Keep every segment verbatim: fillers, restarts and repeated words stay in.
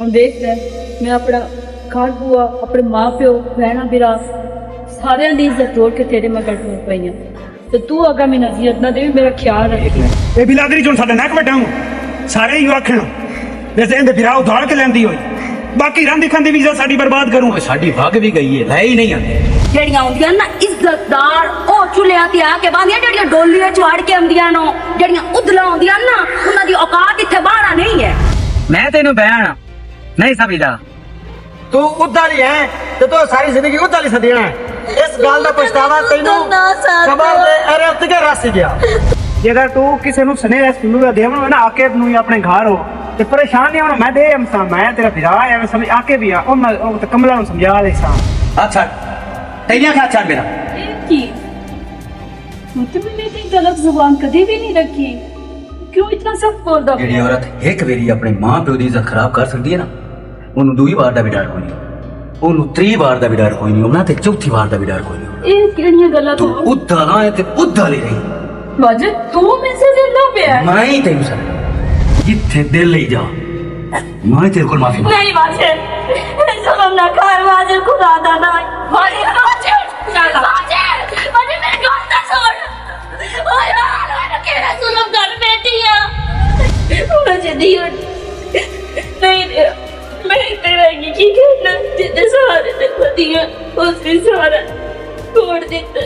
ہن دیکھ لے، میں اپنا گھر بوا، اپنے ماں پیو، بہنا برا، سارے دی عزت توڑ کے تیرے مگر ٹر پئی ہاں۔ تے تو اگا میں نصیحت نہ دے، میرا خیال رکھ۔ اے بلادری چوں ساڈا نک وڈا ہوں، سارے ہی آکھن، ویسے اندے بھرا ادھاڑ کے لیندی ہوئی، باقی رن دکھن دی ویزا ساڈی برباد کروں۔ ساڈی وگ بھی گئی ہے، لے ہی نہیں آندے۔ جڑیاں ہوندیاں نا عزت دار، او چولہیاں تے آ کے باندیاں، جڑیاں ڈولیاں چ وڑ کے آندیاں نو، جڑیاں ادھلا ہوندیاں نا، انہاں دی اوقات اتھے باہر نہیں ہے۔ میں تینوں بہن آ، نہیں سمجھدا۔ تو ادھر ہی ہے، تے تو ساری زندگی ادھر ہی سدینا ہے۔ اس گل دا پچھتاوا تینوں قبر دے ارے اتکے رس ہی گیا۔ جے اگر تو کسے نوں سنیہا سنو دا دیون ہوئے نا، آکے نوں ہی اپنے گھر ہو، تے پریشان نہیں ہونا، میں دے ہم سا، میں تیرا بھرا آ، میں سمجھ آکے بھی آ، او میں، او تے کملا نوں سمجھا لے سا۔ اچھا، تیریاں کیا چل میرا؟ اے کی؟ مطلب میں نے غلط زبان کدی بھی نہیں رکھی۔ کیوں اتنا سخت بولدا جیڑی پیا؟ عورت ایک ویری اپنے ماں پیو دی عزت خراب کر سکدی ہے نا، اونوں دوئی وار دا بھی ڈر کوئی نہیں، اونوں تری وار دا بھی ڈر کوئی نہیں، انہاں تے چوتھی وار دا بھی ڈر کوئی نہیں۔ اے کیڑیاں گلاں تو تو؟ ادھا نہ ہے تے ادھا لے رہی۔ واجد، تو میں سے دل نہ پیا ہے۔ میں ہی تینوں سر جتھے دل لے جا، میں تیرے کول معافی مانگ۔ نہیں واجد، ظلم نہ کر واجد، خدا دا نام۔ واجد، واجد، واجد، واجد، میری گل تے سن۔ اوئے یار، میں کہڑا ظلم کر بیٹھی ہاں؟ مجھے نہیں، نہیں رہا۔ میں اتنے رہ گئی، کی کرنا؟ جتنے سہارے تے پتی ہاں، اس نے سہارا چھوڑ دیتا۔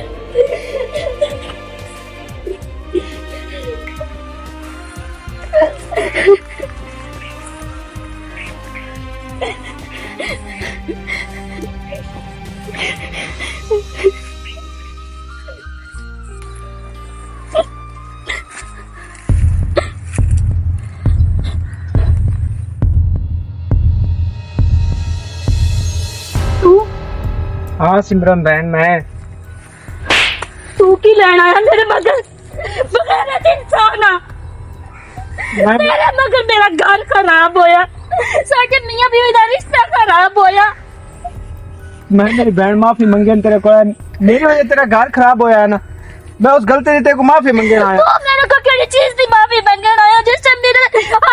تو؟ ہاں سمرن بہن، میں۔ تو کی لینا ہے میرے مگر؟ بغیرت انسان آ۔ میں میرے مگر میرا گھر خراب ہویا، ساڈے میاں بیوی دا رشتہ خراب ہویا۔ میں میری بہن معافی منگن تیرے کو، میری وجہ تیرا گھر خراب ہویا ہے نا، میں اس غلطی دی تیرے کو معافی منگن آیا۔ تو میرے کو کہڑی چیز دی معافی منگن آیا؟ جس ٹائم میرے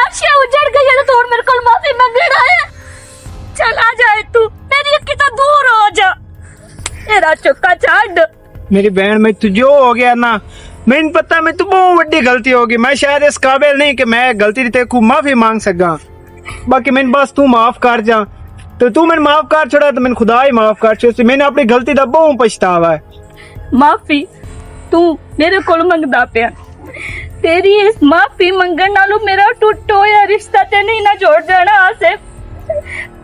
عرشیاں اجڑ گئی ہے تو میرے کو معافی منگن آیا؟ چلا جائے تو، میری اکھی تو دور ہو جا، میرا چکا چھڈ۔ میری بہن، میں تو جو ہو گیا نا، میں نہیں پتا، میں تو بہت بڑی غلطی ہو گئی۔ میں شاید اس قابل نہیں کہ میں غلطی دی تیرے کو معافی مانگ سکاں۔ باقی میں بس تو معاف کر جا، تو تو میں معاف کر چھڑا، تو میں خدا ہی معاف کر چھڑا۔ میں اپنی غلطی دا بہت پچھتاوا ہے۔ معافی تو میرے کول منگدا پیا؟ تیری اس معافی منگن نالوں میرا ٹوٹ ہویا رشتہ تے نہیں نہ جوڑ جانا، آصف۔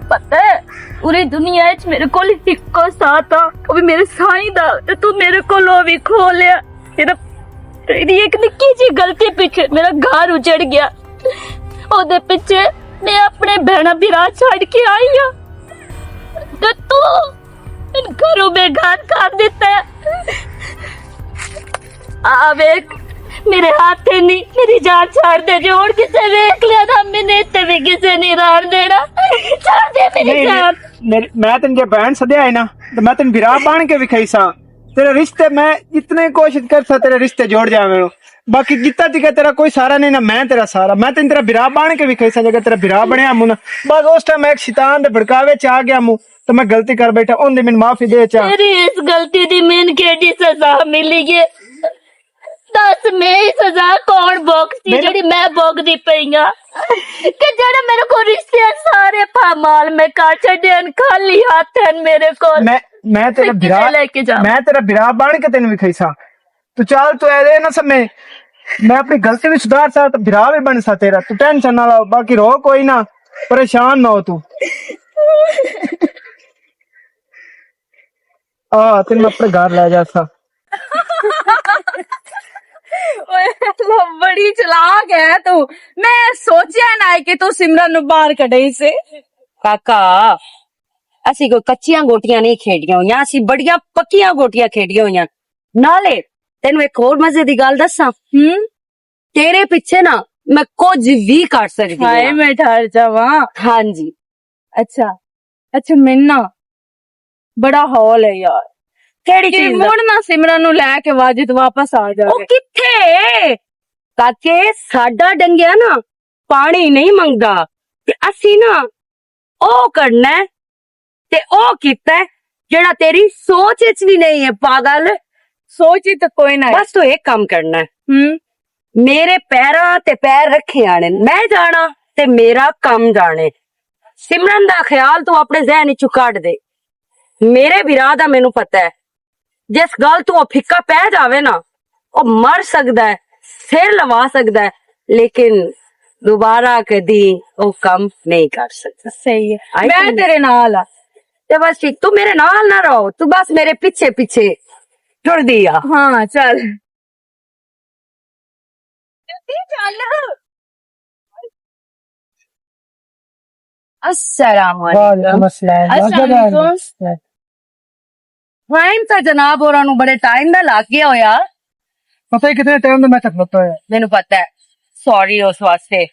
پتہ ہے، پوری دنیا وچ میرے کول اکو ساتھ آ، وہ بھی میرے سائیں دا، تے تو میرے کول وہ بھی کھو لیا۔ میرا، تیری ایک نکی جی غلطی پیچھے میرا گھر اجڑ گیا۔ او دے پیچھے میں اپنے بہنا بھرا چھڈ کے آئی ہاں۔ تے تو ان گھروں بے گھر کر دیتا ہے۔ آ ویکھ، میرے ہاتھ تے نہیں، میری جان چھاڑ دے، جو ہن کسے ویکھ لیا نا، میں نے تے بھی کسے نہیں رہن دینا۔ چھاڑ دے میری نہیں، نہیں، جان۔ میری، میں تین جے بہن سدیا ہے نا، تو میں تین بھرا بن کے وکھائی سا۔ تیرے رشتے میں اتنے کوشش کر سا، تیرے رشتے جوڑ جاویں۔ باقی جتنا تک تیرا کوئی سارا نہیں نا، میں تیرا سارا۔ میں تین تیرا بھرا بن کے وکھائی سا، جے تیرا بھرا بنیا مو نا، بس اس ٹائم میں ایک شیطان دے بھڑکاوے چ آ گیا مو۔ تو میں غلطی کر بیٹھا، ان دی مینوں معافی دے چا۔ تیری اس غلطی دی مین کیڈی سزا ملی ہے؟ دس، میں سزا کون بھوگ سی، جڑی میں بھوگ دی پئی ہاں؟ کہ جڑا میرے کو رشتے سارے پامال میں کر چھڈے ہن، خالی ہاتھ ہن میرے کول۔ میں، میں تیرا بھرا، لے کے جا۔ میں تیرا بھرا بن کے تینوں وکھائی سا۔ تو چال، تو اے نہ سمے، میں اپنی غلطی بھی سدھار سا، تو بھرا بھی بن سا تیرا۔ تو ٹینشن نہ لاؤ، باقی رو کوئی نہ، پریشان نہ ہو تو۔ آ، تین میں اپنے گھر لے جا سا۔ اوئے، بڑی چلاک ہے تو۔ میں سوچیا نہ ہے کہ تو سمرن نو باہر کڈے سے۔ کاکا، اسی کوئی کچیاں گوٹیاں نہیں کھیڈیاں ہوئیاں، اسی بڑیاں پکیاں گوٹیاں کھیڈیاں ہوئیاں۔ نالے، تینوں ایک ہور مزے دی گل دساں؟ ہوں؟ تیرے پیچھے نا میں کچھ بھی کر سکدی ہاں۔ میں ٹھہر جاواں۔ ہاں جی۔ اچھا، اچھا، میں نا بڑا ہال ہے یار۔ کیڑی کہ چیز دا؟ مڑ نہ سمرن نوں لے کے واجد واپس آ جاوے۔ او کتھے؟ تاکہ ساڈا ڈنگیا نا پانی نہیں منگدا۔ تے اسی نا او کرنا ہے، تے او کیتا ہے، جڑا تیری سوچ وچ بھی نہیں ہے، پاگل۔ سوچ ہی تو کوئی نہ ہے۔ بس تو ایک کام کرنا ہے۔ ہوں۔ میرے پیراں تے پیر رکھے آنے، میں جانا تے میرا کم جانے۔ سمرن دا خیال تو اپنے ذہن وچوں کڈ دے۔ میرے بھرا دا مینوں پتہ ہے، جس گل تو او پھکا پہ جاوے نا، او مر سکدا ہے، سر لوا سکدا ہے، لیکن دوبارہ کدی او کم نہیں کر سکدا۔ صحیح ہے۔ آئی میں تم تیرے نال آ۔ تے بس ٹھیک، تو میرے نال نہ رہو، تو بس میرے پیچھے پیچھے ٹردی آ۔ ہاں، چل۔ جلدی چل۔ السلام علیکم۔ وعلیکم السلام۔ السلام علیکم۔ ٹائم تو جناب ہوراں نوں بڑے ٹائم دا لگ گیا ہویا۔ پتہ ہی کتنے ٹائم دا میں تک لگتا ہے۔ مینوں پتہ ہے۔ سوری اس واسطے۔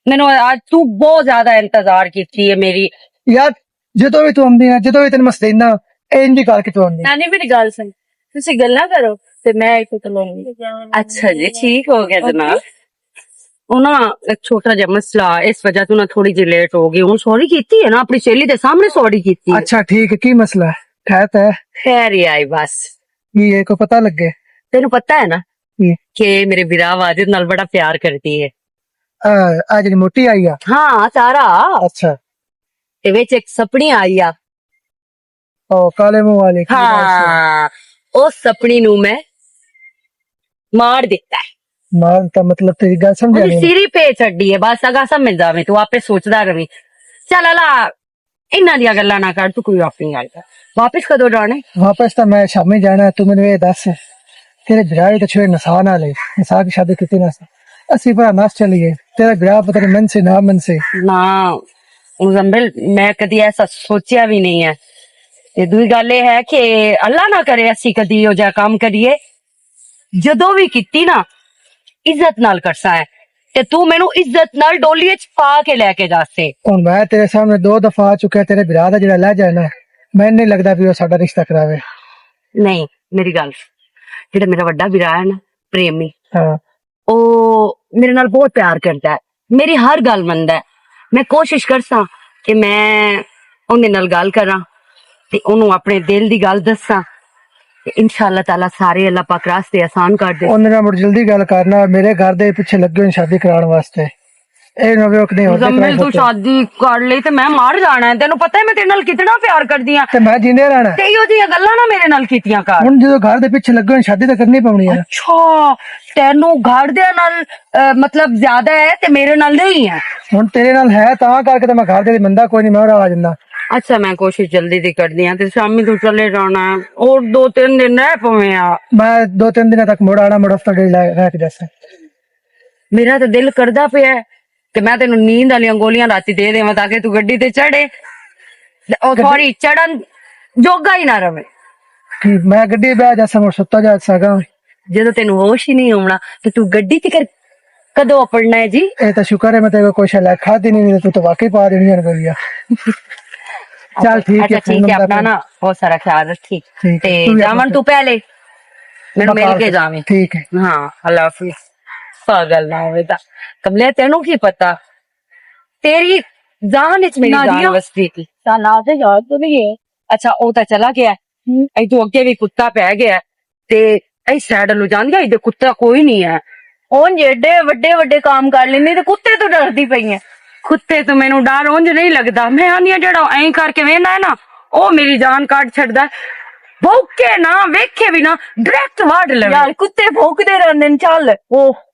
مینوں اج تو بہت زیادہ انتظار کیتی ہے میری۔ یار، جدوں وی تو آندی نا، جدوں وی تینوں میں سدینا، اے انج ہی کر کے تو آندی۔ نانی، میری گل سن، تسی گلاں کرو تے میں ایتھے کلونی۔ اچھا جی، ٹھیک ہو گیا جناب۔ اوکے۔ انہاں ایک چھوٹا جہا مسئلہ، اس وجہ تو نہ تھوڑی جی لیٹ ہو گئی۔ ہن سوری کیتی ہے نا، اپنی سہیلی دے سامنے سوری کیتی ہے۔ اچھا، ٹھیک ہے، کی مسئلہ ہے؟ خیر تے ہے؟ خیر ہی آئی بس۔ یہ کو پتہ لگے؟ تینوں پتہ ہے نا، ہم۔ کہ میرے برا واجد نال بڑا پیار کرتی ہے۔ آ، آ جڑی موٹی آئی آ؟ ہاں، سارا۔ اچھا۔ تے وچ ایک سپنی آئی آ۔ او، کالے منہ والی، کی نام سی؟ ہاں، او سپنی نو میں مار دتا ہے۔ مار دتا مطلب؟ تیری گل سمجھا اونی نہیں۔ سیری پہ چڑھی ہے، بس اگا سمجھ جاویں، تو آپے سوچدا رہویں۔ چل الا، انہاں دیاں گلاں نہ کر، تو کوئی اپنی گل کر۔ واپس کدوں جانے؟ واپس تاں میں شامی جانا، تو مینوں اے دس، تیرے بھرا وی تاں چھوڑے نسا نال ہے، نسا کی شادی کیتی نہ سی۔ اسی بھرا نس چلیے، تیرا بھرا پتہ نہیں من سے نہ من سے۔ نہ، مزمل، میں کدی ایسا سوچیا بھی نہیں ہے۔ تے دوئی گل اے ہے کہ اللہ نہ کرے اسی کدی او جا کام کریے۔ جدوں وی کیتی نا، عزت نال کرساں ہے۔ تے تو مینوں عزت نال ڈولی وچ پا کے لے کے جاسے۔ ہن میں تیرے سامنے دو دفعہ آ چکیا، تیرے بھرا دا جڑا لہجہ ہے نا، میں نہیں لگدا بھی او ساڈا رشتہ کراوے۔ نہیں، میری گل، جڑا میرا وڈا بھرا ہے نا، پریمی، ہاں۔ او میرے نال بہت پیار کردا ہے، میری ہر گل مندا ہے۔ میں کوشش کرساں کہ میں اوندے نال گل کراں تے اونوں اپنے دل دی گل دساں تے انشاءاللہ تعالیٰ سارے اللہ پاک راستے آسان کر دے۔ اوندے نال مڑ جلدی گل کرنا، میرے گھر دے پیچھے لگے ہوئے شادی کراون واسطے۔ اے نہ ویکھ نہیں ہوندے مزمل، تو شادی کر لئی تے میں مر جانا ہے۔ تینوں پتہ ہے میں تیرے نال کتنا پیار کردی ہاں۔ تے میں جیندے رہنا۔ تے ایہو جیاں گلاں نہ میرے نال کیتیاں کر۔ ہن جدوں گھر دے پیچھے لگے ہوئے شادی تے کرنی پونی ہے۔ اچھا، تینوں گھر دے نال، اے، مطلب زیادہ ہے تے میرے نال نہیں ہے۔ ہن تیرے نال ہے تاں کر کے تے میں گھر دے مندا کوئی نہیں، میں راج جندا۔ اچھا، میں کوشش جلدی دی کردی ہاں تے شامی تو چلے جانا ہے، اور دو تین دن رہ پویں آ۔ میں دو تین دن تک مڑ آنا، مڑ ہفتہ ڈیڑھ رہ کے جیسے۔ میرا تے دل کردا پیا ہے کہ میں تینوں نیند والیاں گولیاں راتی دے دیواں تاکہ تو گڈی تے چڑھے۔ او گڈی سوری، چڑھن جوگا ہی نہ رہے۔ ٹھیک، میں گڈی بہ جا سا، مڑ ستا جا سا گا۔ جدوں تینوں ہوش ہی نہیں ہونا تے تو گڈی تے کر-، کدوں اپڑنا ہے جی؟ اے تے شکر ہے میں تیرے کو کوئی شے لے کھا دی نہیں، نہیں تے تو واقعی پا دینی ہے گولیاں۔ چل ٹھیک ہے، اچھا، ٹھیک ہے، اپنا نا بہت سارا خیال رکھی۔ ٹھیک ہے، تے تو بھی اپنا جاون تو پہلے مینوں مل کے جاویں۔ ٹھیک ہے۔ ہاں، اللہ حافظ۔ پاگل نہ ہوئے تا۔ کملے، تینوں کی پتا؟ تیری جان وچ میری جان نادیا وسدی تھی۔ تا نادے یار تو نہیں ہے۔ اچھا، او تا چلا گیا ہے۔ ہوں۔ اے تو اگے بھی کتا پہ گیا ہے۔ تے اے سائیڈ نو جان گیا، ادھر کتا کوئی نہیں ہے۔ اونج ایڈے وڈے وڈے کام کر لیندی تے کتے تو ڈردی پئی ہے۔ کتے تو مینوں ڈر اونج نہیں لگدا۔ میں آندی ہاں، جیڑا ایں کر کے ویندا ہے نا، او میری جان کڈ چھڈدا ہے۔ بھوکے نہ، ویکھے بھی نہ، ڈائریکٹ وڈ لوے۔ یار، کتے بھوکدے رہندے نے، چل۔ او۔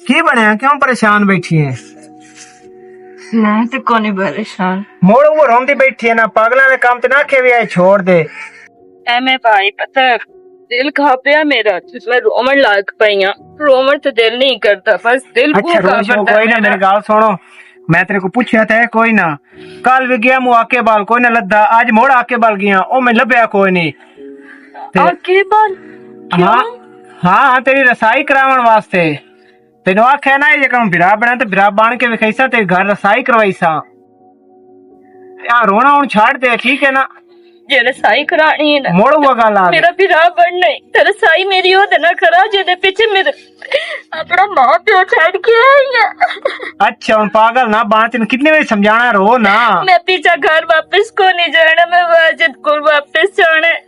کی بنیا؟ کیوں پریشان بیٹھی ہے؟ میں تے کونی پریشان۔ موڑ وہ روندی بیٹھی ہے نا، پاگلاں نے کام تے نہ کھے بھی آئے چھوڑ دے۔ اے میں بھائی پتہ، دل کھا پیا میرا، میں رومن لگ پئی ہاں۔ رومن تے دل نہیں کرتا، بس دل اچھا، بھوکا روشو، کرتا کوئی نہ، میرا۔ میری گل سنو، میں تیرے کو پوچھیا تھا کوئی نہ، کل بھی گیا مو آکے بال کوئی نہ لدا، اج موڑ آکے بال گیا، او میں لبیا کوئی نہیں۔ تے آکے بال؟ ہاں۔ کیوں؟ ہاں، تیری رسائی کراون واسطے۔ تینوں آکھیا نا، یہ جے کم برا بنا تے برا بن کے وکھائی سا، تیرے گھر رسائی کروائی سا۔ آ رونا ہن چھڈ دے، ٹھیک ہے نا؟ جے رسائی کرانی ہے نا، مڑ وہ گل آ گئی۔ میرا بھرا بننا ہے، تے رسائی میری او دے نہ کرا، جے دے پیچھے میرے اپنا ماں پیو چھڈ کے آئی ہے۔ اچھا، ہن پاگل نہ بن، تینوں کتنی واری سمجھانا، رو نا۔ میں پیچھا گھر واپس کو نہیں جانا، میں واجد کو واپس جانا ہے۔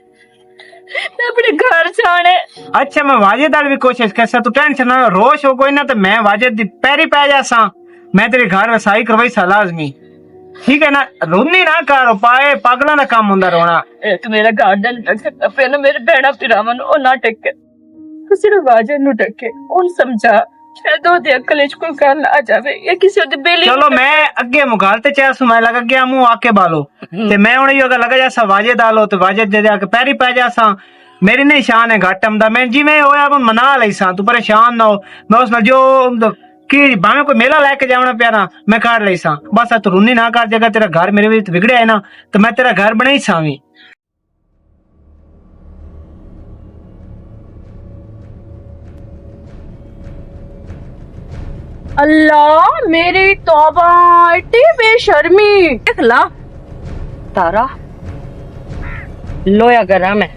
میں اپنے گھر جانا ہے۔ اچھا، میں واجد نال بھی کوشش کرسا، تو ٹینشن نہ لو، روش ہو کوئی نہ، تے میں واجد دی پیری پے جاساں۔ میں تیرے گھر وسائی کروائی سا لازمی۔ ٹھیک ہے نا؟ رونی نہ کر، پائے پاگلاں دا کام ہوندا رونا۔ اے تو میرا گارڈن ٹکر، پہلے میرے بہنا پیراون او نہ ٹکر۔ تو صرف واجد نو ٹکے، ان سمجھا۔ شاید او دے عقل وچ کوئی گل آ جاوے یا کسی دے بیلی چلو، میں اگے مغال تے چاہ سو، میں لگا گیا منہ آ کے بالو۔ تے میں ہن ایہو گل لگا جاسا واجد آلو، تے واجد جے جا کے پیری پے جاسا۔ میری نہیں شان ہے گھٹ امدا، میں جی میں ہویا میں منا لئی سا، تو پریشان نہ ہو۔ میں اس نال جو کی بھاویں کوئی میلہ لے کے جاونا پیا نا، میں کر لئی سا۔ بس آ تو رونی نہ کر، جگہ تیرا گھر میرے وچ وگڑیا ہے نا، تو میں تیرا گھر بنائی سا وی۔ اللہ، میری توبہ، ایڈی بے شرمی۔ دیکھ لا، تارا، لویا گرم ہے۔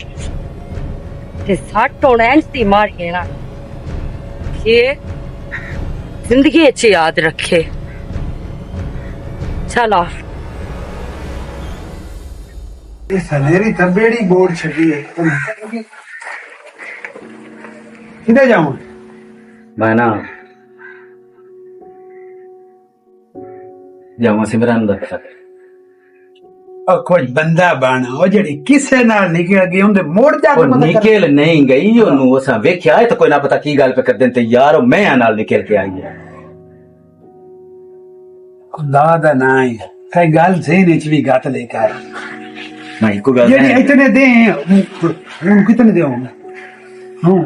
تے سٹ ہن اینج دی مار کینا کہ زندگی اچ یاد رکھے۔ چل آ۔ یہ سنیری تبیڑی بورڈ چھٹی ہے۔ کدھر جاؤں؟ میں نا جاواں سمران دا پتہ۔ او کوئی بندہ بن، او جڑی کسے نال نکل گئی، اون دے موڑ جا کے او پتہ کر۔ نکل نہیں گئی، اونوں اساں ویکھیا ہے تے کوئی نہ پتہ کی گل پہ کر دین تے یار، او میں نال نکل کے آئی ہے۔ خدا دا نام ہے، کئی گل ذہن وچ بھی گت لے کے آئی۔ میں ایک گل جڑی نہیں اتنے دے، اون کتنے دے ہوں؟ ہاں۔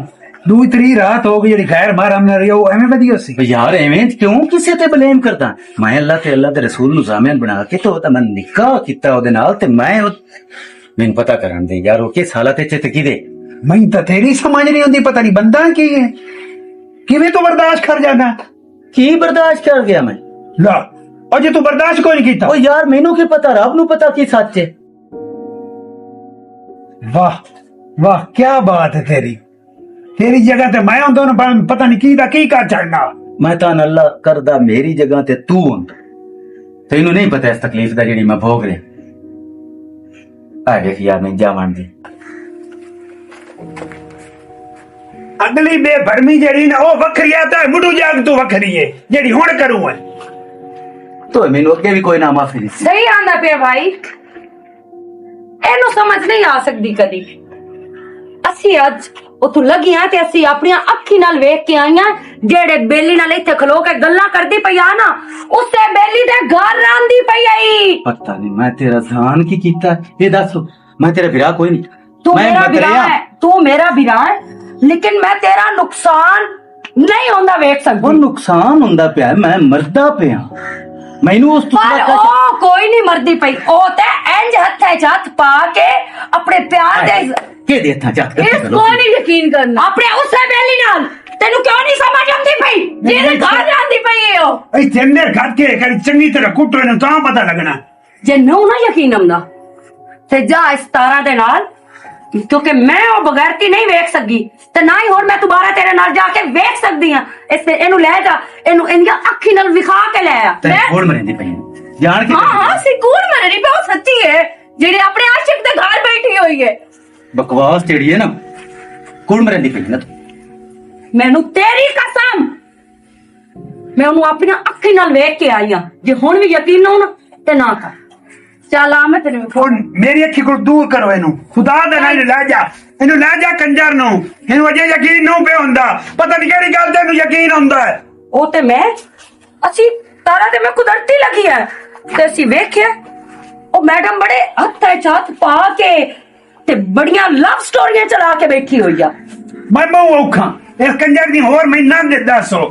دوئی تری رات ہو گئی، جڑی غیر محرم نہ رہی، او ایویں ودی ہوسی۔ یار، ایویں کیوں کسے تے بلیم کردا؟ میں اللہ تے اللہ دے رسول نو ضامن بنا کے تے او تے میں نکاح کیتا او دے نال، تے میں او، مینوں پتہ کرن دے یار، او کس حالت وچ تے کی دے؟ میں تے تیری سمجھ نہیں ہوندی، پتہ نہیں بندہ کی ہے، کیویں تو برداشت کر جانا؟ کی برداشت کر گیا میں؟ لا، او جے تو برداشت کوئی نہیں کیتا۔ او یار، مینوں کی پتہ، رب نو پتہ کی سچ ہے۔ واہ، واہ، کیا بات ہے تیری۔ تیری جگہ تے میں ہوندا نا، پتہ نہیں کی دا کی کر چھڑنا۔ میں تاں اللہ کردا، میری جگہ تے تو ہوندا۔ تینوں نہیں پتہ اس تکلیف دا جڑی میں بھوگ رہا۔ آ دیکھ یار، میں جاوان دی اگلی بے بھرمی جڑی نا، او وکھری آ، تے مڈو جاگ تو وکھری ہے، جڑی ہن کروں ہے۔ تو مینوں اگے بھی کوئی نہ معافی نہیں۔ صحیح آندا پیا بھائی۔ اینوں سمجھ نہیں آ سکدی کدی۔ اسی اج اتھوں لگیاں تے اسی اپنیاں اکھیں نال ویکھ کے آئیاں، جیڑے بیلی نال ایتھے کھلو کے گلاں کردی پئی آ نا، اسے بیلی دے گھر راندی پئی آئی۔ پتہ نہیں میں تیرا زان کی کیتا، یہ دس، میں تیرا بھرا کوئی نہیں۔ تو میں میرا بھرا ہے، تو میرا بھرا ہے، لیکن میں تیرا نقصان نہیں ہوندا ویکھ سکدی۔ وہ نقصان ہوندا پیا، میں مردا پیا۔ مینوں اس تو پر او کوئی نہیں مردی پئی، او تے انج ہتھے چ ہتھ پا کے اپنے پیار دے کے دے تھا جات کر اس کو نہیں یقین کرنا۔ اپنے اسے بیلی نال تینوں کیوں نہیں سمجھ آندی پئی؟ جیڑے گھر جاندی پئی ہے او۔ اے جندے گھر کے کری چنگی طرح کٹو نوں تاں پتہ لگنا۔ جے نو نہ یقین آمدا، تے جا اس تاراں دے نال، کیونکہ میں او بغیرتی نہیں ویکھ سکی، تے نہ ہی ہن میں دوبارہ تیرے نال جا کے ویکھ سکدی ہاں۔ اس تے اینو لے جا، اینو اینیاں اکھیں نال وکھا کے لے آ۔ تے میں کوڑ مرندی پئی ہے؟ جان کے ہاں، ہاں، سی کوڑ مرندی پئی، او سچی ہے، جڑے اپنے عاشق دے گھر بیٹھی ہوئی ہے۔ بکواس جڑی ہے نا، کوڑ مرندی پئی ہے نا تو۔ مینوں تیری قسم، میں انہوں اپنی اکھیں نال ویکھ کے آئی ہاں۔ جے ہن وی یقین نہ ہونا تے نہ کر۔ چل آ، میں تینوں وکھاؤں۔ ہن میری اکھیں کول دور کرو اینوں۔ خدا دا ناں لے جا، اینوں لے جا کنجر نوں۔ اینوں اجے یقین نہ پیا ہوندا۔ پتہ نہیں کیڑی گل تے اینوں یقین ہوندا ہے۔ او تے میں، اسی تارا تے میں قدرتی لگی ہے۔ تے اسی ویکھیا، او میڈم بڑے ہتھاں وچ ہتھ پا کے تے بڑیاں لو سٹوریاں چلا کے بیٹھی ہوئی آ۔ میں بہوں اوکھاں، اس کنجر دی ہور میں نہ دے دس ہو۔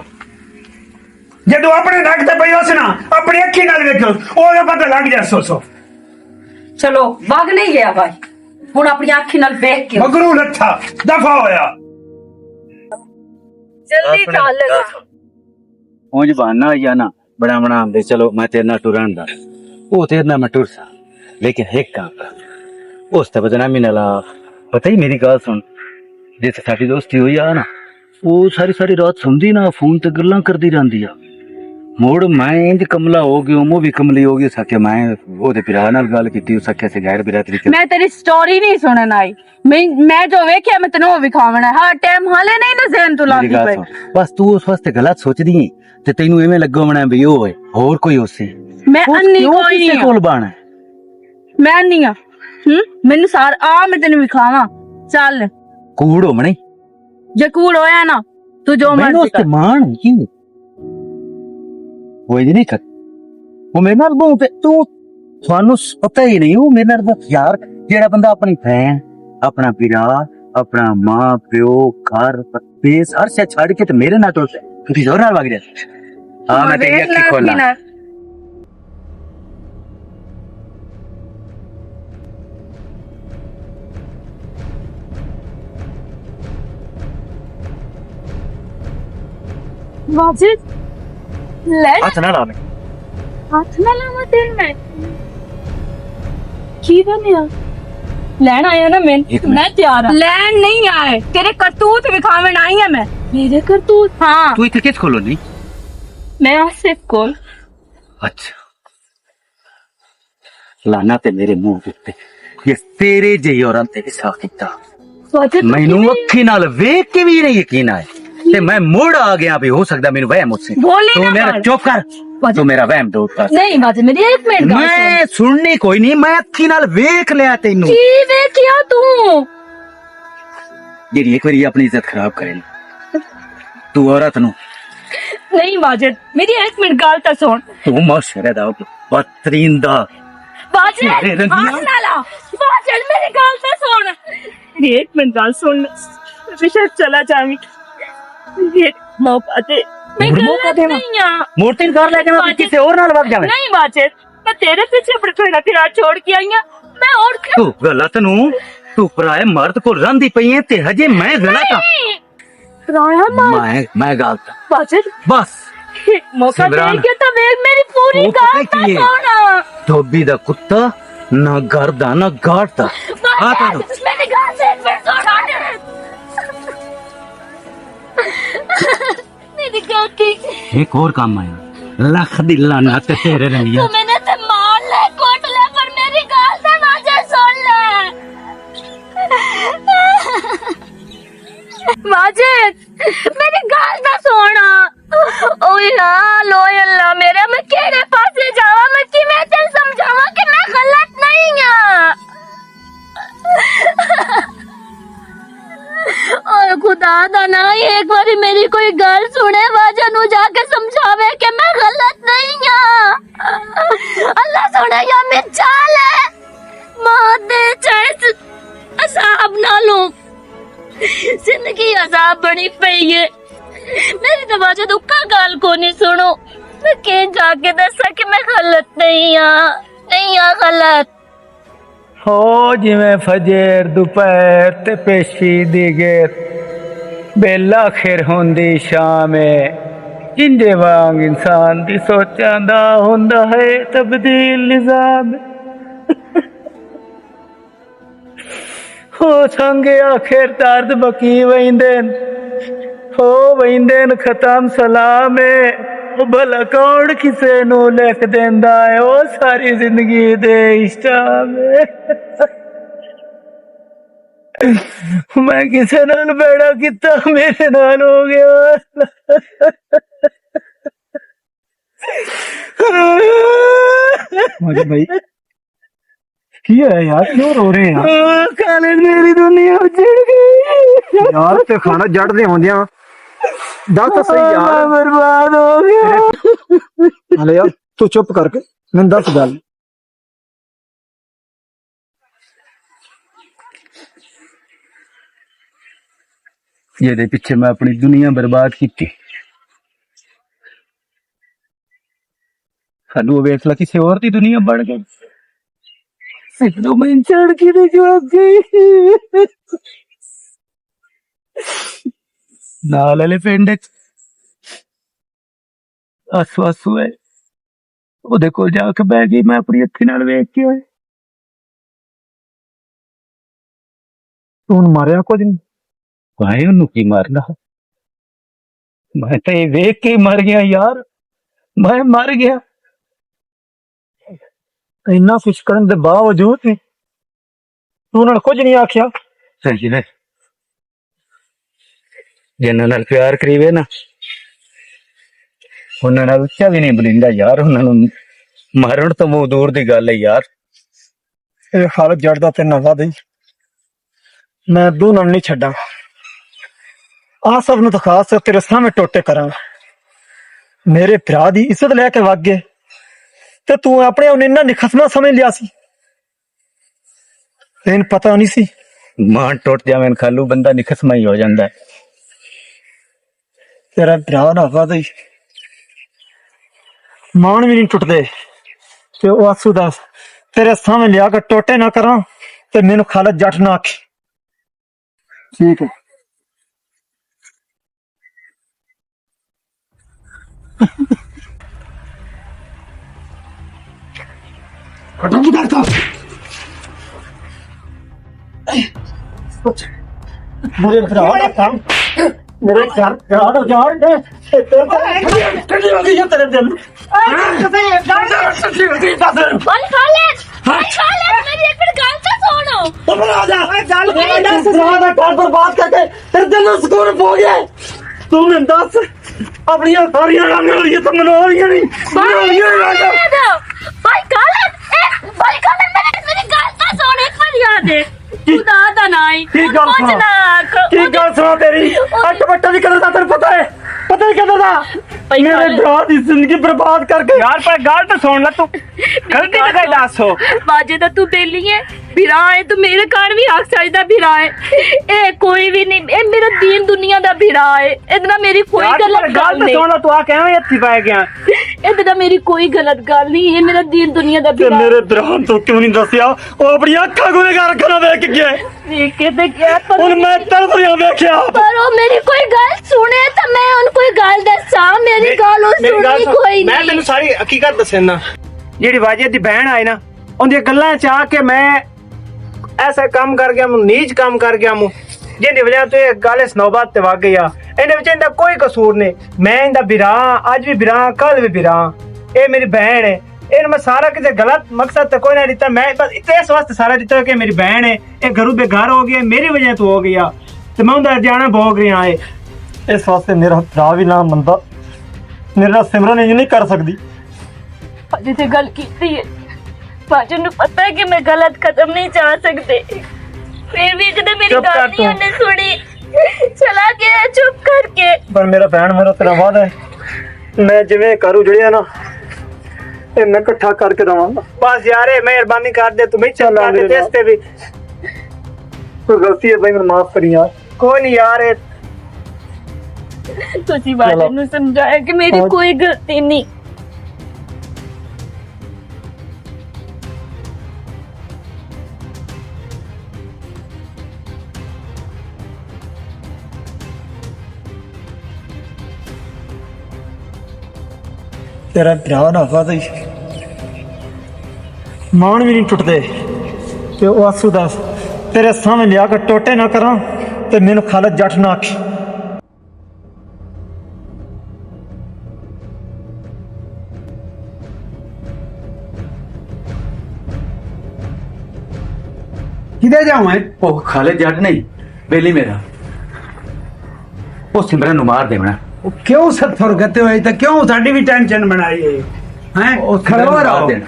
جدوں اپنے نک تے پئی ہوس نا، اپنی اکھیں نال ویکھو، او پتہ لگ جا سو سو۔ چلو، وگ نہیں گیا بھائی، ہن اپنی اکھیں نال ویکھ کے۔ مگرو لتھا، دفع ہویا۔ جلدی چل۔ اونج بہانا آئی جانا، بڑا بنا آندے، چلو میں تیرے نال ٹرن دا۔ او تیرے نال میں ٹر سا، لیکن ایک کام کر، اس تے بدنامی نال آ۔ پتہ ہی میری گل سن، جس ساڈی دوستی ہوئی آ نا، او ساری ساری رات سمدی نہ، فون تے گلاں کردی رہندی آ۔ مڑ میں انج کملا ہو گیا، مو بھی کملی ہو گئی، اس آکھیا میں او دے بھرا نال گل کیتی، اس آکھیا سے غیر برادری کر۔ میں تیری سٹوری نہیں سنن آئی۔ میں میں جو ویکھیا میں تینوں وکھاونا ہے۔ ہر ٹائم حالے نہیں تے ذہن تو لاندی پئی۔ بس تو اس واسطے غلط سوچ دی ہے تے تینوں ایویں لگا ہونا ہے بھی او ہے، ہور کوئی ہو سی۔ میں انی کوئی نہیں ہاں۔ کول بان ہے؟ میں نہیں ہاں۔ ہوں؟ مینوں سار آ، میں تینوں وکھاواں۔ چل۔ کوڑ ہو منی۔ جے کوڑ ہویا نا، تو جو مینوں مرضی اس تے کر۔ مان کی؟ وہ یہ نہیں کر، وہ میرے نال بہت ہے۔ تو تھانوں پتہ ہی نہیں، وہ میرے نال بہت یار، جیڑا بندہ اپنی بہن، اپنا بھرا، اپنا ماں پیو، گھر، پیس، ہر شے چھڈ کے تے میرے نال ٹر پیا، کسی ہور نال وگ جائے۔ ہاں، میں تیری اکھی کھولا۔ واجد، لے ہاتھ نہ لا میں۔ ہاتھ نہ لاواں تیرے میں۔ کی بنیا؟ لین آیا نا میں، ایک منٹ۔ میں تیار ہاں۔ لین نہیں آئے، تیرے کرتوت وکھاون آئی ہاں میں۔ میرے کرتوت؟ ہاں۔ تو اتھے کس کولوں نہیں؟ میں آصف کول۔ اچھا۔ لانا تے میرے منہ تے، یہ تیرے جہی عورت تے حصہ کیتا۔ واجد، مینوں اکھی نال ویکھ کے بھی نہیں یقین آیا۔ تے میں مڑ آ گیا بھی ہو سکدا مینوں وہم ہو سی۔ بولی تو نہ میرا مار۔ چپ کر۔ واجد۔ تو میرا وہم دور کر۔ نہیں واجد، میری ایک منٹ گل میں سن۔ سننی کوئی نہیں، میں اکھی نال ویکھ لیا تینوں۔ کی ویکھیا تو؟ جیڑی ایک واری اپنی عزت خراب کرے نا، تو عورت نو۔ نہیں واجد، میری ایک منٹ گل تے سن۔ تو معاشرے دا بدترین دا۔ واجد، میرے رنگیاں۔ ہاتھ نہ لا۔ واجد، میری گل تے سن۔ میری ایک منٹ گل سن۔ میں شاید چلا جاویں۔ یہ موقع دے۔ میں غلط نہیں ہاں۔ مورتی گھر لے جاواں، کسے اور نال وگ جاویں۔ نہیں واجد، میں تیرے پیچھے اپنا تھوڑا تھوڑا چھوڑ کے آئی ہاں۔ میں اور کیا؟ تو غلط نو، تو پرائے مرد کو رندی پئی ہے تے ہجے میں غلط ہاں۔ نہیں۔ پرایا مرد؟ میں، میں غلط ہاں۔ واجد۔ بس۔ موقع دے سمران۔ کے تو میری، میری پوری تو پتہ گل کی ہے؟ سونا۔ دھوبی دا کتا، نہ گھر دا، نہ گھاٹ دا۔ واجد، آ تینوں۔ میری گل سے پھر سونا۔ میری گل کی۔ ایک اور کام آیا۔ لکھ دی لعنت تیرے رنگیاں۔ تو میں نے تے مار لے، کوٹ لے، پر میری گل تے واجد سن لے۔ واجد، میری گل تے سن۔ اوئے ہاں، لوئے اللہ میرے، میں کیڑے پاسے جاواں، میں کیویں تینوں سمجھاواں کہ میں غلط نہیں ہاں۔ اوئے خدا دا نا، ایک باری میری کوئی گل سنے، واجہ نو جا کے سمجھاوے کہ میں غلط نہیں ہاں۔ اللہ سونا یا میں چال ہے، ماں دے چائس عذاب نالوں زندگی عذاب بنی پئی ہے۔ میری تو واجہ دکھا گل کو نہیں سنو، میں کہیں جا کے دسا کہ میں غلط نہیں ہاں، نہیں ہاں غلط۔ ہو جویں فجر دوپہر تے پیشی دی گیر، بیل آخر ہوندی شام ہے۔ انجے وانگ انسان دی سوچاں دا ہوندا ہے تبدیل نظام۔ ہو سنگ آخر درد بکی ویندے، ہو ویندے ختم سلام ہے۔ او بھلا کون کسے نو لکھ دیندا ہے، او ساری زندگی دے اشٹام ہے۔ میں کسے نال بیڑا کیتا، میرے نال ہو گیا۔ مجھے بھائی، کی ہویا یار؟ کیوں رو رہے ہیں یار؟ آہ، خالد، میری دنیا اجڑ گئی۔ یار، تے کھانا جڑ دے ہوندیاں۔ دس تو صحیح یار۔ میں برباد ہو گیا۔ ہلے یار، تو چپ کر کے میں دس گل۔ یہ دے پیچھے میں اپنی دنیا برباد کیتی۔ سانو ویکھ لا، کسے اور دی دنیا بن گئی۔ سانو میں چھڑ کے تے جو گئی۔ نال والے پنڈ وچ آسو آسو ہے، اودے کول جا کے بہ گئی، میں اپنی اکھی نال ویکھ کے آیا۔ تو ہن ماریا کچھ نہیں؟ بھائی، انہوں کی مارنا؟ میں تے ویکھ کے ہی مر گیا یار، میں مر گیا۔ اینا کچھ کرن دے باوجود بھی تو انہاں نے کچھ نہیں آکھیا۔ صحیح نے، جنہاں نال پیار کریوے نا، انہاں نال اچا بھی نہیں بلیندا یار، انہاں نوں مارن تو منہ دور دی گل ہے یار۔ اے خالد جٹ دا تے نزا دی، میں دو نال نہیں چھڈاں۔ آ سب نوں تو خاص کر تیرے سامنے ٹوٹے کراں۔ میرے بھرا دی عزت لے کے وگ گئے تے تو اپنے انہیں انہاں نکھسما سمجھ لیا سی۔ تین پتہ نہیں سی۔ مان ٹوٹ جاویں خالو، بندہ نکھسما ہی ہو جاندا ہے۔ تیرا بھرا نہ ہوا تے مان بھی نہیں ٹوٹدے۔ تے او آسو دس، تیرے سامنے لیا کے ٹوٹے نہ کراں، تے مینوں خالد جٹ نہ آکھی۔ ٹھیک ہے۔ کٹو کی ڈاکٹر۔ میرے بھرا دا کام، میرے گھر، گھر، گھر، ٹھنڈی ہو گئی ہے تیرے دل۔ اوئے خالد، اوئے خالد، میری ایک منٹ گل تے سن۔ اوئے گل تے سن۔ بھرا دا گھر برباد کر کے تیرے دل نوں سکون پو گیا ہے۔ تو میں دس، اپنی ساری رنگ والی تو منا لیا نہیں، منا لیا نہیں۔ بھائی خالد، اے، بھائی خالد، میری، میری گل تے سن، ایک بار یاد ہے۔ خدا دا نائی، کی گل سنا؟ نہ آکھ۔ کی گل سنا تیری؟ اٹھ بٹا دی قدر دا تینوں پتہ ہے؟ پتہ ہے قدر دا؟ بھائی میرے خالد۔ برا دی زندگی برباد کر کے۔ یار، پر گل تے سن لے تو۔ غلطی تے کہی دس ہو۔ واجے دا تو بیلی ہے، بھرا ہے، تو میرے کار بھی حق سائز دا بھرا ہے۔ اے کوئی بھی نہیں، اے میرا دین دنیا دا بھرا ہے۔ ادنا میری کوئی یار، غلط پر گل گل تے نہیں۔ سن لے تو آ کیویں ہتھی پے گیا؟ ادنا میری کوئی غلط گل نہیں، اے میرا دین دنیا دا تے بھرا ہے۔ میرے برا تو کیوں نہیں دسیا؟ او اپنی اکھاں گنہگار کھڑا ویکھ کے گیا۔ ویکھ کے تے کیا پر ہن میں تڑپ رہیا ویکھیا۔ پر او میری کوئی گل سنے تے میں ہن کوئی گل دساں، میری گل او سننی کوئی نہیں۔ میں تینوں ساری حقیقت دسنا۔ جیڑی واجد دی بہن آئی نا، اوندی گلاں چ آ کے میں ایسا کم کر گیا موں، نیچ کم کر گیا موں، جن دی وجہ تو یہ گل اس نوبت تے وگ گئی آ۔ ان وچ ایندا کوئی قصور نہیں۔ میں ایندا بھرا ہاں، اج بھی بھرا ہاں، کل بھی بھرا ہاں۔ اے میری بہن ہے۔ ان میں سارا کسے غلط مقصد تے کوئی نہ دیتا، میں بس اتنے اس واسطے سارا دیتا کہ میری بہن ہے، اے گھروں بے گھر ہو گئی ہے، میری وجہ تو ہو گئی آ۔ تے میں اوندا جانا بھوگ رہیا ہے۔ اس واسطے میرا بھرا بھی نہ مندا، میرا سمرن یہ نہیں کر سکدی۔ باجی تے گل کیتی ہے۔ باجی نوں پتہ ہے کہ میں غلط قدم نہیں چا سکدے۔ پھر بھی کدے میری چپ گل کر نہیں تو۔ انہیں سنی۔ چلا گیا چپ کر کے۔ پر میرا بہن، میرا تیرا وعدہ ہے، میں جویں کروں جڑیا نا، اے میں اکٹھا کر کے رواں گا۔ بس یار، اے مہربانی کر دے، تم ہی چل چلا کر دے میرے دس نال۔ تے بھی۔ کوئی غلطی ہے بھائی، مینوں معاف کری یار۔ کوئی نہیں یار، اے تسی واجد نوں سمجھایا کہ میری کوئی غلطی نہیں۔ تیرا بھرا نہ ہوا تے مان بھی نہیں ٹوٹدے۔ تے او آسو دس، تیرے سامنے لیا کے ٹوٹے نہ کراں، تے مینوں خالد جٹ نہ آکھی۔ کدے جاؤں ہے؟ او خالد جٹ نہیں، بیلی میرا۔ او سمرن نوں مار دیونا۔ او کیوں ستھر گتے ہوئے تے کیوں ساڈی بھی ٹینشن بنائی ہے؟ ہیں؟ او سمرن کھڑو نوں مار رہو۔ دینا۔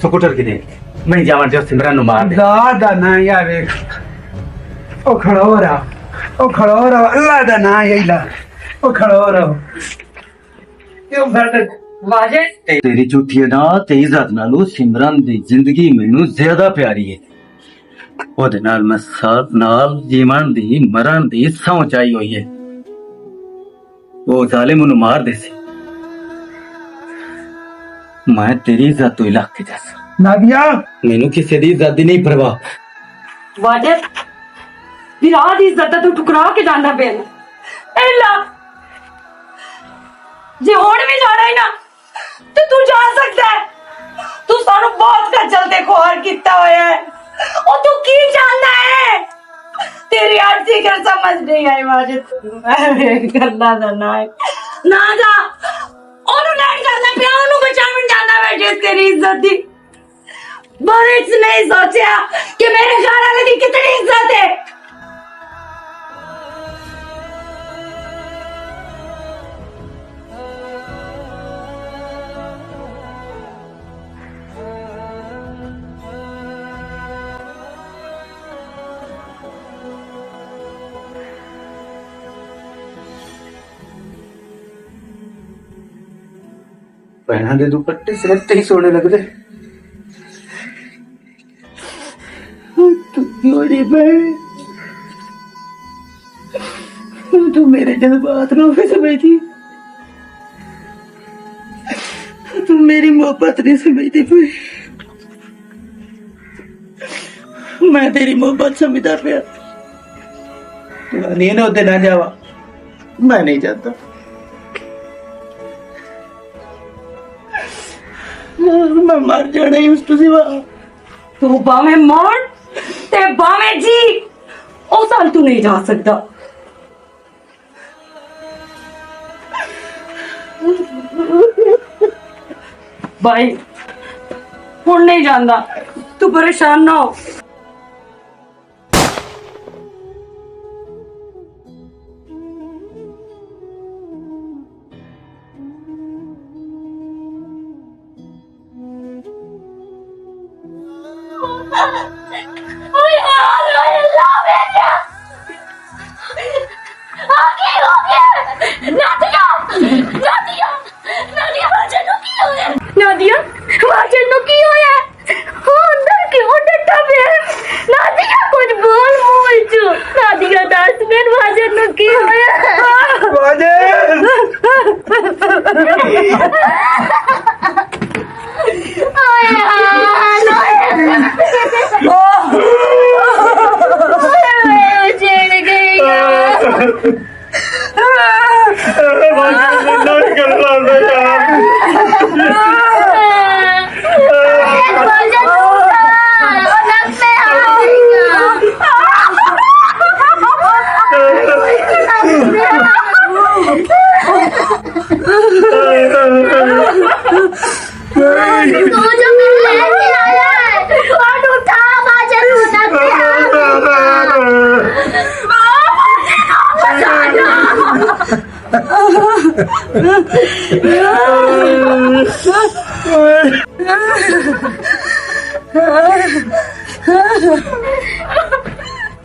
سکوٹر کی دے۔ میں جاواں جو سمرن نوں مار دے۔ خدا دا ناں یا ویکھ۔ او کھڑو رہو۔ او کھڑو رہو۔ اللہ دا ناں یا لا۔ او کھڑو رہو۔ کیوں ساڈے واجد؟ تیری جھوٹی ادا تے عزت نالوں سمرن دی زندگی مینوں زیادہ پیاری ہے۔ او دے نال میں ساتھ نال جیون دی، مرن دی سہوں چائی ہوئی ہے۔ او ظالم انہوں مار دے سی۔ میں تیری عزت تو علاقے جیسا۔ نادیا! مینوں کسے دی عزت دی نہیں پرواہ۔ واجد، بھرا دی عزت تے تو ٹکرا کے جاندا پیا۔ ایلا، جے ہن وی جانا ہے نا، تے تو جا سکدا ہے۔ تو سانو بہت خجل تے خوار کیتا ہویا ہے۔ او تو کی جاندا ہے؟ تیری ہر فکر سمجھ نہیں آئی، ماجد۔ میں کرنا دا نہ ہے۔ نہ جا۔ اونوں لین کرنا پیا، اونوں بچاون جاندا میں جس تیری عزت دی۔ بارش نہیں سوچیا کہ میرے گھر والے کی کتنی عزت ہے۔ بہناں دے دوپٹے صرف تے ہی سونے لگدے۔ تو میری بہن، تو میرے جذبات نوں نہیں سمجھدی، تو میری محبت نہیں سمجھدی پئی۔ میں تیری محبت سمجھدا پیا۔ تو نہیں نہ ادھر نہ جاوا، میں نہیں جاندا۔ میں مر جانا ہی اس تو سوا۔ تو باویں مر تے باویں جی، او سال تو نہیں جا سکدا۔ بھائی، ہن نہیں جاندا، تو پریشان نہ ہو۔ اوئے یار، اوئے اللہ میرے۔ آ کی ہو گیا؟ نادیہ، نادیہ، نادیہ، واجد نو کی ہویا؟ نادیہ، واجد نو کی ہویا؟ او اندر کیوں ڈٹا پیا ہے؟ نادیہ، کچھ بول منہ وچوں۔ نادیہ، دس مین واجد نو کی ہویا؟ واجد! اوئے ہاں، اوئے۔ اوئے ہوئے، اجڑ گئی۔ تو جو میرے لے کے آیا ہے، اور اٹھا، آواز ہے، تو نہ کیا۔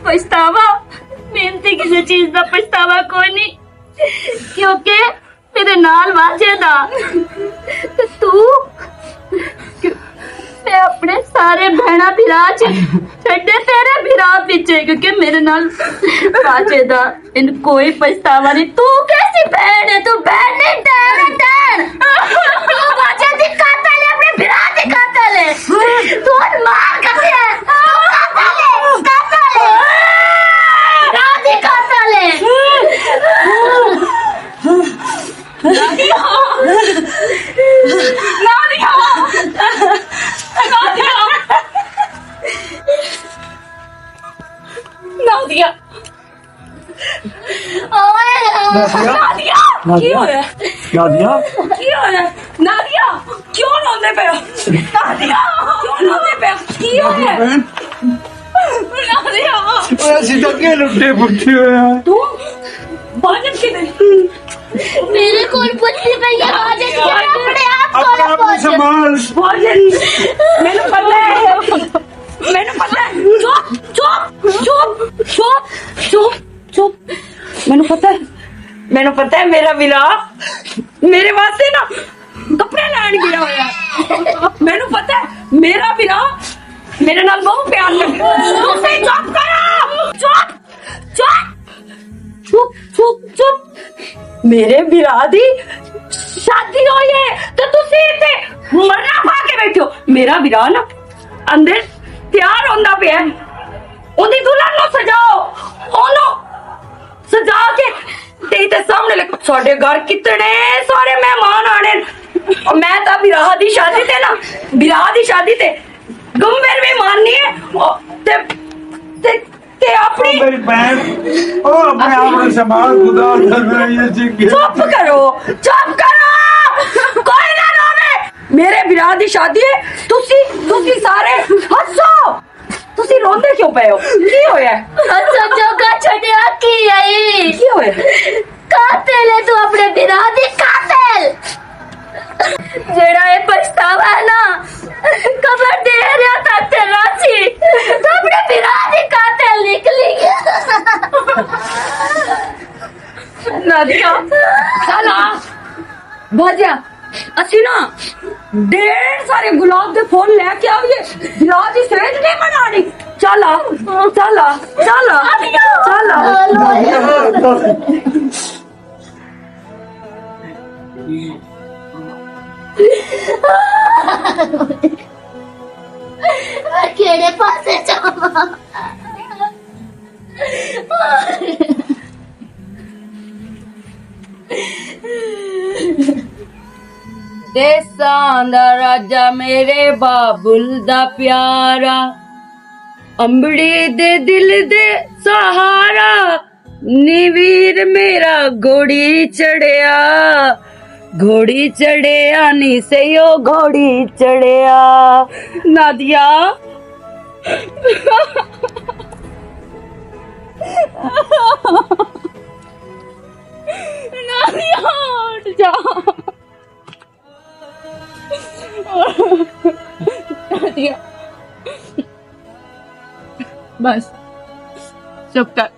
پچھتاوا، محنتی کسی چیز دا پچھتاوا کوئی نہیں، کیونکہ میرے نال واجد آ۔ تے تو، میں اپنے سارے بہنا بھرا چ چھڈے تیرے بھرا پیچھے، کیونکہ میرے نال واجد آ۔ ان کوئی پچھتاوا نہیں۔ تو کیسی بہن ہے؟ تو بہن نہیں، ڈین ہے، ڈین۔ تو واجد دی قاتل ہے، اپنے بھرا دی قاتل ہے۔ تو مار کسی ہے، تو قاتل ہے، قاتل ہے۔ بھرا دی قاتل ہے۔ نادیہ! نادیہ! نادیہ! نادیہ! اوئے! نادیہ! نادیہ! کی ہویا؟ نادیہ! کی ہویا؟ نادیہ! کیوں روندے پے ہو؟ نادیہ! کیوں روندے پے ہو؟ کی ہویا؟ نادیہ! اوئے، اسی تک کے لٹے پٹے ہوئے ہیں۔ تو؟ باجن کدھر؟ میرے کول پوچھی پئی ہے، باجن کدھر؟ اپنے آپ کول اپنا پوچھ۔ سامان۔ باجن، مینوں پتہ ہے، مینوں پتہ ہے۔ چپ، چپ، چپ، چپ، چپ، چپ۔ مینوں پتہ ہے، مینوں پتہ ہے، میرا ولا میرے واسطے نا کپڑے لین گیا ہویا ہے۔ مینوں پتہ ہے، میرا ولا میرے نال بہت پیار کردا ہے۔ تسی چپ کرو، چپ۔ چپ، چپ، چپ، چپ۔ میرے بھرا دی شادی ہوئی ہے تے تسی اتھے مرنا پا کے بیٹھے ہو۔ میرا بھرا نا اندر تیار ہوندا پیا ہے۔ اوندی دلہن نو سجاؤ، اونوں سجا کے تے سامنے لگ، ساڈے گھر کتنے سارے مہمان آنے۔ میں تاں براہ دی شادی تے نا، براہ دی شادی تے گمبر بھی ماننی ہے۔ او، تے، تے، تے اپنی میری بہن، او اپنے آپ کو سنبھال، خدا۔ چپ کرو، چپ کرو، کوئی نہ روے۔ میرے براہ دی شادی ہے، تسی، تسی سارے ہسو۔ تسی روندے کیوں پئے ہو؟ کی ہویا ہے؟ اچھا، جوگا چھڈیا کی آئی؟ کی ہویا؟ قاتل ہے تو اپنے بھرا دی قاتل۔ جیڑا اے پچھتاوا ہے نا، قبر دے رہا تک تے راسی، تو اپنے بھرا دی قاتل نکلی گیا۔ نادیا، چل آ، بھاجیا۔ اسی نا ڈھیر سارے گلاب دے پھول لے کے آویے، بلا دی سیج نہیں بنانی۔ چل آ، چل آ، چل آ، چل آ۔ کیڑے پاسے جاواں؟ دیساں دا راجا میرے بابل دا پیارا، امبڑی دے دل دے سہارا، نی ویر میرا گھوڑی چڑھیا، گھوڑی چڑھیا نی سیو گھوڑی چڑھیا۔ نادیا، نادیا، اٹھ جا۔ نادیا، بس، چپ کر۔